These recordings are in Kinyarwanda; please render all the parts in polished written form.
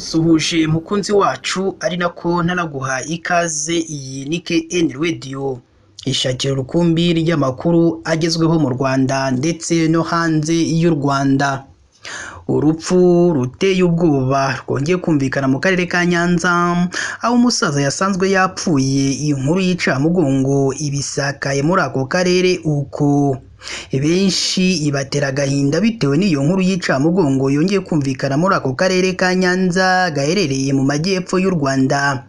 Ndagusuhuje mukunzi wacu ari nako ntanaguha ikaze. Iyi ni KN Radio, ishakira urukumbi ry'amakuru agezweho mu Rwanda ndetse no hanze y'u Rwanda. Urupfu ruteye ubwoba rwongeye kumvikana mu karere ka Nyanza, aho umusaza yasanzwe yapfuye. Inkuru y'icamugongo ibisakaye muri ako karere uko benshi ibatera agahinda bitewe n'iyo nkuru y'icamugongo yongeye kumvikana muri ako karere ka Nyanza gaherereye mu majyepfo y'u Rwanda.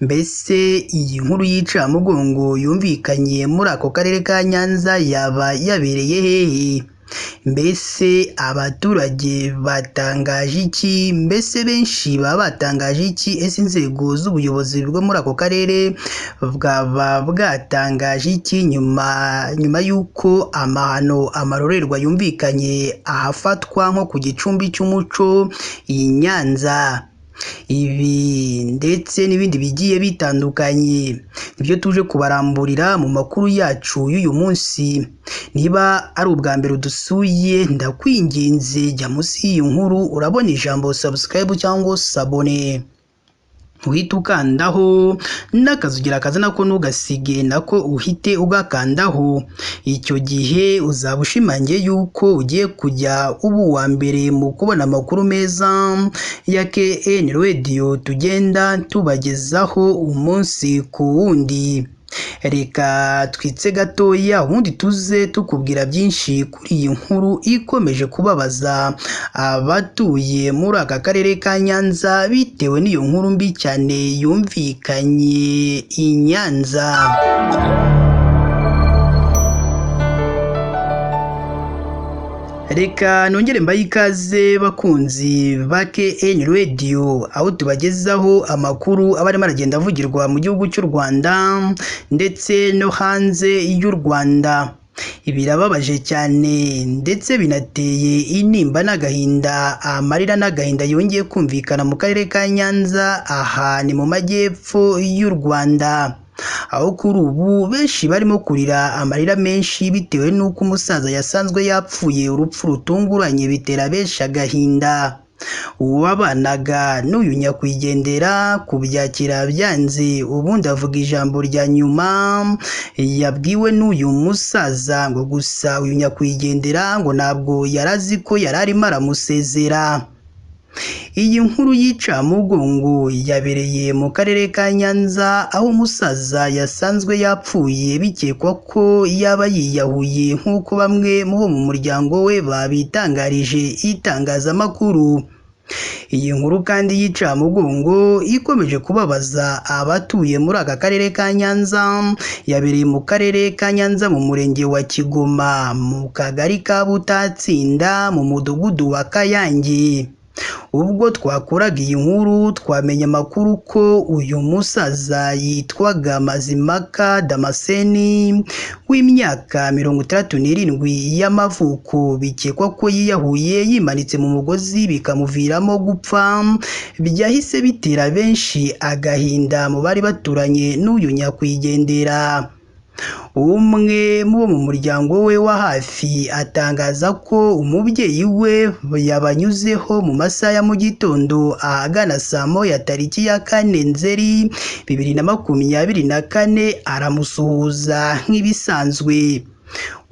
Mbese iyi nkuru y'icamugongo yumvikanye muri ako karere ka Nyanza yaba yabereye hehe? Mbese abaturage batangaje iki? Mbese benshi baba batangaje iki? Ese inzego z'ubuyobozi bwo muri ako karere bwaba bwatangaje iki nyuma y'uko amahano amarorerwa yumvikanye ahafatwa nko ku gicumbi cy'umuco i Nyanza? Ibi ndetse n'ibindi bigiye bitandukanye nibyo tuje kubaramburira mu makuru yacu y'uyu munsi. Niba ari ubwa mbere udusuye, ndakwinginze jya munsi y'iyi nkuru urabona ijambo subscribe cyangwa sabone, uhite ukandaho n'akazugira kaza nako ntugasige nako uhite ugakandaho. Icyo gihe uzaba ushimangiye yuko ugiye kujya uba uwa mbere mu kubona amakuru meza ya KN Radio tugenda tubagezaho umunsi ku wundi. Reka twitse gatoya ubundi tuze tukubwira byinshi kuri iyi nkuru ikomeje kubabaza abatuye muri aka karere ka Nyanza bitewe n'iyo nkuru mbi cyane yumvikanye i Nyanza. Reka nongere mbahe ikaze bakunzi ba KN Radio, aho tubagezaho amakuru aba arimo aragenda avugirwa mu gihugu cy'u Rwanda ndetse no hanze y'u Rwanda. Birababaje cyane ndetse binateye intimba n'agahinda, amarira n'agahinda yongeye kumvikana mu karere ka Nyanza, aha ni mu majyepfo y'u Rwanda, aho kuri ubu benshi barimo kurira amarira menshi bitewe n'uko umusaza yasanzwe yapfuye urupfu rutunguranye, bitera benshi agahinda. Uwabanaga n'uyu nyakwigendera kubyakira byanze, ubundi avuga ijambo rya nyuma yabwiwe n'uyu musaza, ngo gusa uyu nyakwigendera ngo ntabwo yari azi ko yari arimo aramusezera. Iyi nkuru y'icamugongo yabereye mu karere ka Nyanza, aho umusaza yasanzwe yapfuye bikekwa ko yaba yiyahuye nk'uko bamwe mu bo mu muryango we babitangarije itangazamakuru. Iyi nkuru kandi y'icamugongo ikomeje kubabaza abatuye muri aka karere ka Nyanza, yabereye mu karere ka Nyanza mu murenge wa Kigoma, mu kagari ka Butatsinda, mu mudugudu wa Kayange. Ubwo twakoraga iyi nkuru twamenye amakuru ko uyu musaza yitwaga Mazimpaka Damascene w'imyaka 67 y'amavuko, bikekwa ko yiyahuye yimanitse mu mugozi bikamuviramo gupfa. Byahise bitera benshi agahinda mu bari baturanye n'uyu nyakwigendera. Umwe mu bo mu muryango we wa hafi atangaza ko umubyeyi we yabanyuzeho mu masaha ya mu gitondo ahagana saa moya tariki ya 4 Nzeri 2024, aramusuhuza nk'ibisanzwe.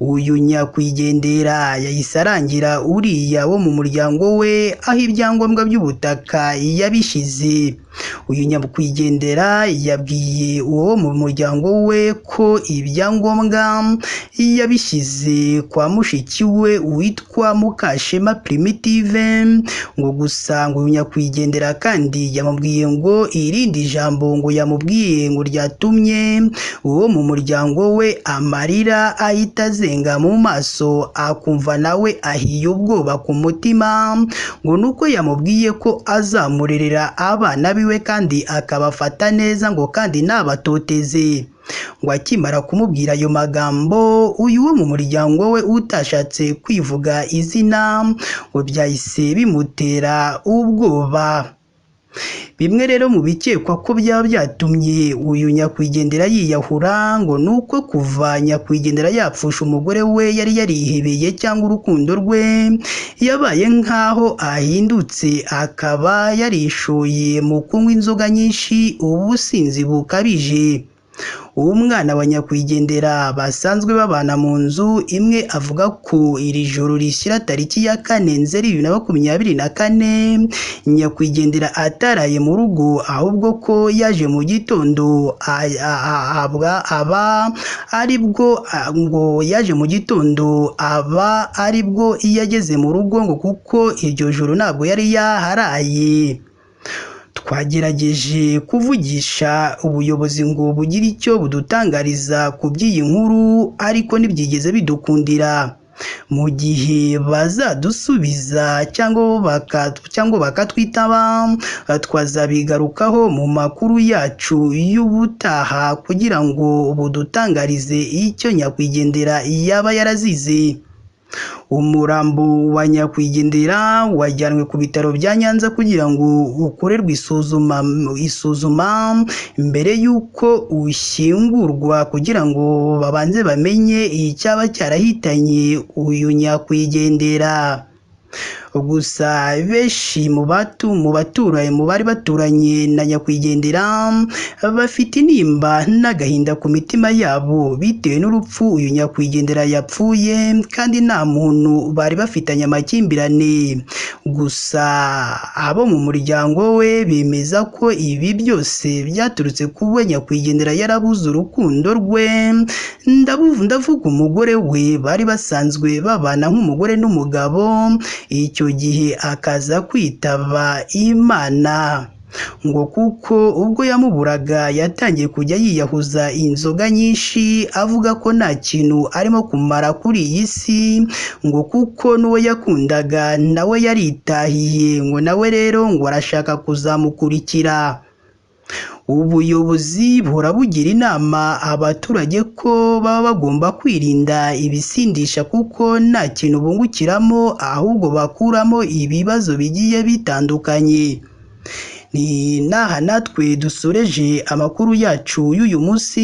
Uyu nyakwigendera yahise arangira uriya wo mu muryango we aho ibyangombwa by'ubutaka yabishyize. Uyu nyakwigendera yabwiye uwo mu muryango we ko ibyangombwa yabishyize kwa mushiki we witwa Mukashema Primitive, ngo gusa ngo uyu nyakwigendera kandi yamubwiye ngo irindi jambo ngo yamubwiye ngo ryatumye uwo mu muryango we amarira ahita azenga mu maso, akumva nawe ahiye ubwoba ku mutima, ngo nuko yamubwiye ko azamurerera abana biwe kandi akabafata neza ngo kandi ntabatoteze. Ngo akimara kumubwira ayo magambo, uyu wo mu muryango we utashatse kwivuga izina ngo byahise bimutera ubwoba. Bimwe rero mu bikekwa ko byaba byatumye uyu nyakwigendera yiyahura ngo ni uko kuva nyakwigendera yapfusha umugore we yari yarihebeye cyangwa urukundo rwe, yabaye nk'aho ahindutse akaba yarishoye mu kunywa inzoga nyinshi, ubusinzi bukabije. Umwana wa nyakwigendera basanzwe babana mu nzu imwe avuga ko iri joro rishyira tariki ya 4 Nzeri 2024 nyakwigendera ataraye mu rugo, ahubwo ko yaje mu gitondo aba aribwo ngo yaje mu gitondo aba aribwo yageze mu rugo, ngo kuko iryo joro ntabwo yari yaharaye. Twagerageje kuvugisha ubuyobozi ngo bugire icyo budutangariza ku by'iyi nkuru, ariko ntibyigeze bidukundira. Mu gihe bazadusubiza cyangwa bakatwitaba, twazabigarukaho mu makuru yacu y'ubutaha kugira ngo budutangarize icyo nyakwigendera yaba yarazize. Umurambo wa nyakwigendera wajyanwe ku bitaro bya Nyanza kugira ngo ukorerwe isuzuma mbere y'uko ushyingurwa, kugira ngo babanze bamenye icyaba cyarahitanye uyu nyakwigendera. Gusa benshi mu bari baturanye na nyakwigendera bafite intimba n'agahinda ku mitima yabo bitewe n'urupfu uyu nyakwigendera yapfuye, kandi nta muntu bari bafitanye amakimbirane. Gusa abo mu muryango we bemeza ko ibi byose byaturutse kuba nyakwigendera yarabuze urukundo rwe, ndavuga umugore we bari basanzwe babana nk'umugore n'umugabo, icyo gihe akaza kwitaba Imana, ngo kuko ubwo yamuburaga yatangiye kujya yiyahuza inzoga nyinshi, avuga ko nta kintu arimo kumara kuri iyi si, ngo kuko n'uwo yakundaga nawe yaritahiye, ngo nawe rero ngo arashaka kuzamukurikira. Ubuyobozi buhora bugira inama abaturage ko baba bagomba kwirinda ibisindisha kuko nta kintu bungukiramo, ahubwo bakuramo ibibazo bigiye bitandukanye. Ni n'aha natwe dusoreje amakuru yacu y'uyu munsi.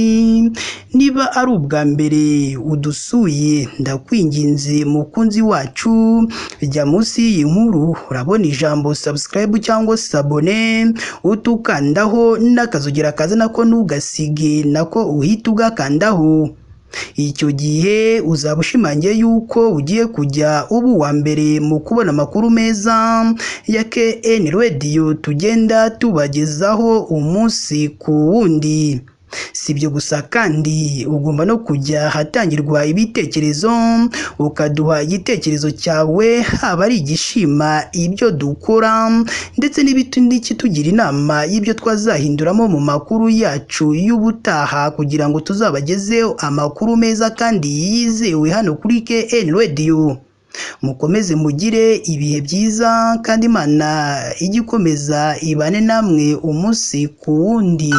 Niba ari ubwa mbere udusuye, ndakwinginze mukunzi wacu, jya munsi y'iyi nkuru urabona ijambo subscribe cyangwa sabone, utukandaho n'akazogera kaza nako ntugasige, nako uhita ugakandaho. Icyo gihe uzaba ushimangiye yuko ugiye kujya uba uwa mbere mu kubona amakuru meza ya KN Radio tugenda tubagezaho umunsi ku wundi. Si ibyo gusa kandi ugomba no kujya ahatangirwa ibitekerezo ukaduha igitekerezo cyawe, haba ari igishima ibyo dukora ndetse n'ikitugira inama y'ibyo twazahinduramo mu makuru yacu y'ubutaha, kugira ngo tuzabagezeho amakuru meza kandi yizewe hano kuri KN Radio. Mukomeze mugire ibihe byiza kandi Imana ijye ikomeza ibane namwe umunsi ku wundi.